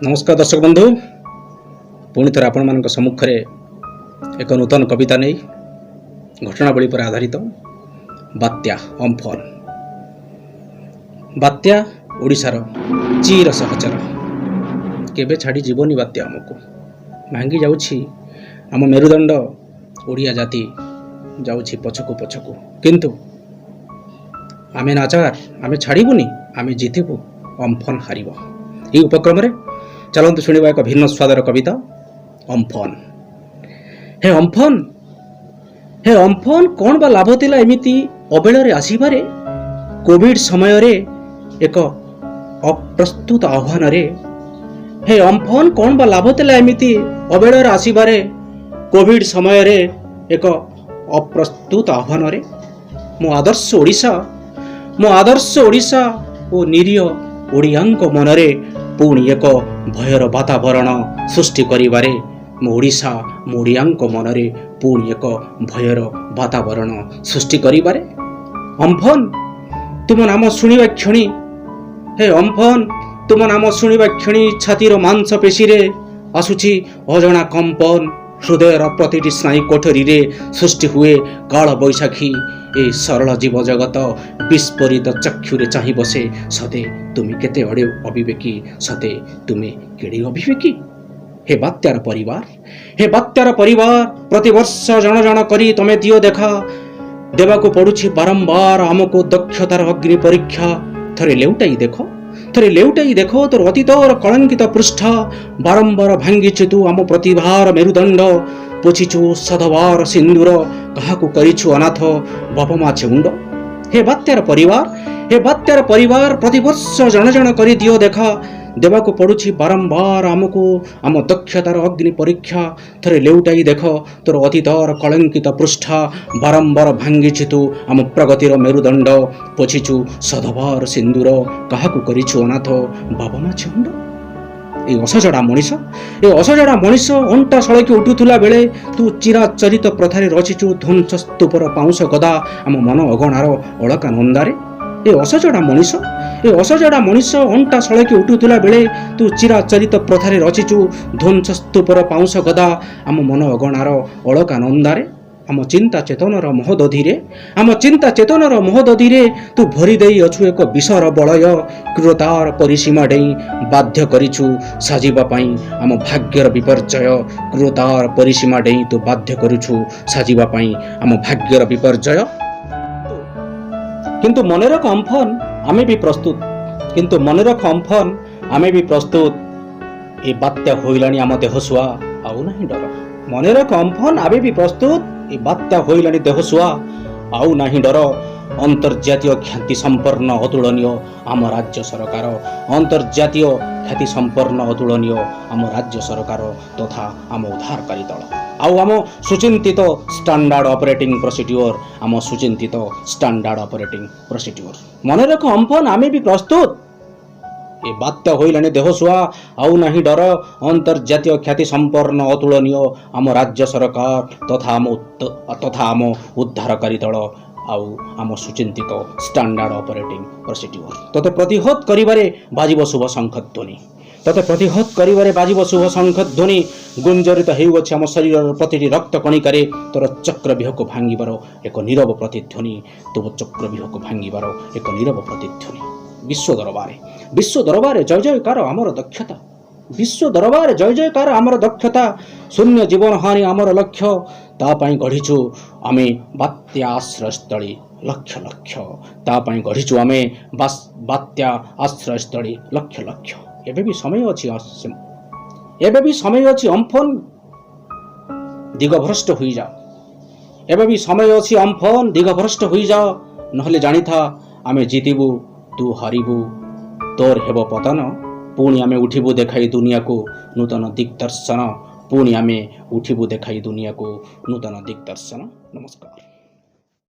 ନମସ୍କାର ଦର୍ଶକ ବନ୍ଧୁ, ପୁଣି ଥରେ ଆପଣମାନଙ୍କ ସମ୍ମୁଖରେ ଏକ ନୂତନ କବିତା ନେଇ, ଘଟଣାବଳୀ ଉପରେ ଆଧାରିତ, ବାତ୍ୟା ଅମ୍ଫନ। ବାତ୍ୟା ଓଡ଼ିଶାର ଚିର ସହଚର। କେବେ ଛାଡ଼ି ଯିବନି ବାତ୍ୟା ଆମକୁ। ଭାଙ୍ଗି ଯାଉଛି ଆମ ମେରୁଦଣ୍ଡ, ଓଡ଼ିଆ ଜାତି ଯାଉଛି ପଛକୁ ପଛକୁ, କିନ୍ତୁ ଆମେ ନାଚାର, ଆମେ ଛାଡ଼ିବୁନି, ଆମେ ଜିତିବୁ, ଅମ୍ଫନ ହାରିବ। ଏହି ଉପକ୍ରମରେ ଚାଲନ୍ତୁ ଶୁଣିବା ଏକ ଭିନ୍ନ ସ୍ୱାଦର କବିତା ଅମ୍ଫନ। ହେ ଅମ୍ଫନ, ହେ ଅମ୍ଫନ, କ'ଣ ବା ଲାଭ ଥିଲା ଏମିତି ଅବେଳରେ ଆସିବାରେ, କୋଭିଡ ସମୟରେ ଏକ ଅପ୍ରସ୍ତୁତ ଆହ୍ୱାନରେ? ହେ ଅମ୍ଫନ, କ'ଣ ବା ଲାଭ ଥିଲା ଏମିତି ଅବେଳରେ ଆସିବାରେ, କୋଭିଡ ସମୟରେ ଏକ ଅପ୍ରସ୍ତୁତ ଆହ୍ୱାନରେ? ମୋ ଆଦର୍ଶ ଓଡ଼ିଶା, ମୋ ଆଦର୍ଶ ଓଡ଼ିଶା ଓ ନିରୀହ ଓଡ଼ିଆଙ୍କ ମନରେ ପୁଣି ଏକ ଭୟର ବାତାବରଣ ସୃଷ୍ଟି କରିବାରେ, ମୋ ଓଡ଼ିଶା, ମୋ ଓଡ଼ିଆଙ୍କ ମନରେ ପୁଣି ଏକ ଭୟର ବାତାବରଣ ସୃଷ୍ଟି କରିବାରେ। ଅମ୍ଫନ, ତୁମ ନାମ ଶୁଣିବା କ୍ଷଣି, ହେ ଅମ୍ଫନ, ତୁମ ନାମ ଶୁଣିବା କ୍ଷଣି ଛାତିର ମାଂସପେଶୀରେ ଆସୁଛି ଅଜଣା କମ୍ପନ। ହୃଦୟର ପ୍ରତିଟି ସ୍ନାୟୁ କୋଠରୀରେ ସୃଷ୍ଟି ହୁଏ କାଳ ବୈଶାଖୀ। ଏ ସରଳ ଜୀବ ଜଗତ ବିସ୍ଫୋରିତ ଚକ୍ଷୁରେ ଚାହିଁ ବସେ, ସତେ ତୁମେ କେତେ ଅଡ଼େ ଅବିବେକୀ, ସତେ ତୁମେ କେଡ଼େ ଅବିବେକୀ। ହେ ବାତ୍ୟାର ପରିବାର, ହେ ବାତ୍ୟାର ପରିବାର, ପ୍ରତିବର୍ଷ ଜଣ ଜଣ କରି ତମେ ଦିଅ ଦେଖା। ଦେବାକୁ ପଡୁଛି ବାରମ୍ବାର ଆମକୁ ଦକ୍ଷତାର ଅଗ୍ନି ପରୀକ୍ଷା। ଥରେ ଲେଉଟାଇ ଦେଖ, ଥରେ ଲେଉଟାଇ ଦେଖ ତୋର ଅତୀତର କଳଙ୍କିତ ପୃଷ୍ଠା। ବାରମ୍ବାର ଭାଙ୍ଗିଛୁ ତୁ ଆମ ପ୍ରତିଭାର ମେରୁଦଣ୍ଡ, ପୋଛିଛୁ ସଧବାର ସିନ୍ଦୁର, କାହାକୁ କରିଛୁ ଅନାଥ, ବାପା ମା ଛେଉଣ୍ଡ। ହେ ବାତ୍ୟାର ପରିବାର, ହେ ବାତ୍ୟାର ପରିବାର, ପ୍ରତିବର୍ଷ ଜଣ ଜଣ କରି ଦିଅ ଦେଖା। ଦେବାକୁ ପଡୁଛି ବାରମ୍ବାର ଆମକୁ ଆମ ଦକ୍ଷତାର ଅଗ୍ନି ପରୀକ୍ଷା। ଥରେ ଲେଉଟାଇ ଦେଖ ତୋର ଅତୀତର କଳଙ୍କିତ ପୃଷ୍ଠା। ବାରମ୍ବାର ଭାଙ୍ଗିଛୁ ତୁ ଆମ ପ୍ରଗତିର ମେରୁଦଣ୍ଡ, ପୋଛିଛୁ ସଧବାର ସିନ୍ଦୁର, କାହାକୁ କରିଛୁ ଅନାଥ, ବାବା ମା ଛେଉଣ୍ଡ। ଏଇ ଅସଜଡ଼ା ମଣିଷ, ଏ ଅସଜଡ଼ା ମଣିଷ ଅଣ୍ଟା ସଳକି ଉଠୁଥିଲା ବେଳେ ତୁ ଚିରାଚରିତ ପ୍ରଥାରେ ରଚିଛୁ ଧ୍ୱଂସସ୍ତୂପର ପାଉଁଶ ଗଦା ଆମ ମନ ଅଗଣାର ଅଳକା ନନ୍ଦାରେ। ଏ ଅସଜଡ଼ା ମଣିଷ, ଏ ଅସଜଡ଼ା ମଣିଷ ଅଣ୍ଟା ସଳକି ଉଠୁଥିଲା ବେଳେ ତୁ ଚିରାଚରିତ ପ୍ରଥାରେ ରଚିଛୁ ଧ୍ୱଂସସ୍ତୂପର ପାଉଁଶ ଗଦା ଆମ ମନ ଅଗଣାର ଅଳକା ନନ୍ଦାରେ। ଆମ ଚିନ୍ତା ଚେତନର ମହୋଦଧିରେ, ଆମ ଚିନ୍ତା ଚେତନର ମହୋଦଧିରେ ତୁ ଭରି ଦେଇଅଛୁ ଏକ ବିଷର ବଳୟ। କ୍ରୂରତାର ପରିସୀମା ଡେଇଁ ବାଧ୍ୟ କରିଛୁ ସାଜିବା ପାଇଁ ଆମ ଭାଗ୍ୟର ବିପର୍ଯ୍ୟୟ। କ୍ରୂରତାର ପରିସୀମା ଡେଇଁ ତୁ ବାଧ୍ୟ କରୁଛୁ ସାଜିବା ପାଇଁ ଆମ ଭାଗ୍ୟର ବିପର୍ଯ୍ୟୟ। କିନ୍ତୁ ମନେ ରଖ ଅମ୍ଫନ, ଆମେ ବି ପ୍ରସ୍ତୁତ। କିନ୍ତୁ ମନେ ରଖ ଅମ୍ଫନ, ଆମେ ବି ପ୍ରସ୍ତୁତ। ଏ ବାତ୍ୟା ହୋଇଲାଣି ଆମ ଦେହସୁଆ, ଆଉ ନାହିଁ ଡର। ମନେ ରଖ ଅମ୍ଫନ, ଆମେ ବି ପ୍ରସ୍ତୁତ। ଏ ବାତ୍ୟା ହୋଇଲାଣି ଦେହସୁଆ, ଆଉ ନାହିଁ ଡର। ଅନ୍ତର୍ଜାତୀୟ ଖ୍ୟାତି ସମ୍ପନ୍ନ ଅତୁଳନୀୟ ଆମ ରାଜ୍ୟ ସରକାର, ଅନ୍ତର୍ଜାତୀୟ ଖ୍ୟାତି ସମ୍ପନ୍ନ ଅତୁଳନୀୟ ଆମ ରାଜ୍ୟ ସରକାର ତଥା ଆମ ଉଦ୍ଧାରକାରୀ ଦଳ ଆଉ ଆମ ସୁଚିନ୍ତିତ ଷ୍ଟାଣ୍ଡାର୍ଡ ଅପରେଟିଂ ପ୍ରୋସିଡିଓର, ଆମ ସୁଚିନ୍ତିତ ଷ୍ଟାଣ୍ଡାର୍ଡ ଅପରେଟିଂ ପ୍ରୋସିଡିଓର। ମନେ ରଖ ଅମ୍ଫନ, ଆମେ ବି ପ୍ରସ୍ତୁତ। ଏ ବାତ୍ୟା ହୋଇଲାଣି ଦେହସୁଆ, ଆଉ ନାହିଁ ଡର। ଅନ୍ତର୍ଜାତୀୟ ଖ୍ୟାତି ସମ୍ପନ୍ନ ଅତୁଳନୀୟ ଆମ ରାଜ୍ୟ ସରକାର ତଥା ଆମ ଉଦ୍ଧାରକାରୀ ଦଳ ଆଉ ଆମ ସୁଚିନ୍ତିତ ଷ୍ଟାଣ୍ଡାର୍ଡ ଅପରେଟିଂ ପ୍ରୋସିଡିଓର। ତୋତେ ପ୍ରତିହତ କରିବାରେ ବାଜିବ ଶୁଭ ଶଙ୍ଖଧ୍ୱନି, ତୋତେ ପ୍ରତିହତ କରିବାରେ ବାଜିବ ଶୁଭ ଶଙ୍ଖଧ୍ୱନି। ଗୁଞ୍ଜରିତ ହେଉଅଛି ଆମ ଶରୀରର ପ୍ରତିଟି ରକ୍ତ କଣିକାରେ ତୋର ଚକ୍ରବ୍ୟୁହକୁ ଭାଙ୍ଗିବାର ଏକ ନୀରବ ପ୍ରତିଧ୍ୱନି, ତୋ ଚକ୍ରବ୍ୟୁହକୁ ଭାଙ୍ଗିବାର ଏକ ନୀରବ ପ୍ରତିଧ୍ୱନି। ବିଶ୍ୱ ଦରବାରେ, ବିଶ୍ୱ ଦରବାରେ ଜୟ ଜୟକାର ଆମର ଦକ୍ଷତା, ବିଶ୍ୱ ଦରବାରେ ଜୟ ଜୟକାର ଆମର ଦକ୍ଷତା। ଶୂନ୍ୟ ଜୀବନ ହାନି ଆମର ଲକ୍ଷ୍ୟ, ତା ପାଇଁ ଗଢ଼ିଛୁ ଆମେ ବାତ୍ୟା ଆଶ୍ରୟସ୍ଥଳୀ ଲକ୍ଷ ଲକ୍ଷ, ତା ପାଇଁ ଗଢ଼ିଛୁ ଆମେ ବାତ୍ୟା ଆଶ୍ରୟସ୍ଥଳୀ ଲକ୍ଷ ଲକ୍ଷ। ଏବେ ବି ସମୟ ଅଛି, ଏବେ ବି ସମୟ ଅଛି ଅମ୍ଫନ, ଦିଗଭ୍ରଷ୍ଟ ହୋଇଯାଅ। ଏବେ ବି ସମୟ ଅଛି ଅମ୍ଫନ, ଦିଗଭ୍ରଷ୍ଟ ହୋଇଯାଅ। ନହେଲେ ଜାଣିଥା, ଆମେ ଜିତିବୁ, ତୁ ହାରିବୁ, ତୋର ହେବ ପତନ। ପୁଣି ଆମେ ଉଠିବୁ ଦେଖାଇ ଦୁନିଆକୁ ନୂତନ ଦିଗ୍ଦର୍ଶନ, ପୁଣି ଆମେ ଉଠିବୁ ଦେଖାଇ ଦୁନିଆକୁ ନୂତନ ଦିଗ୍ଦର୍ଶନ। ନମସ୍କାର।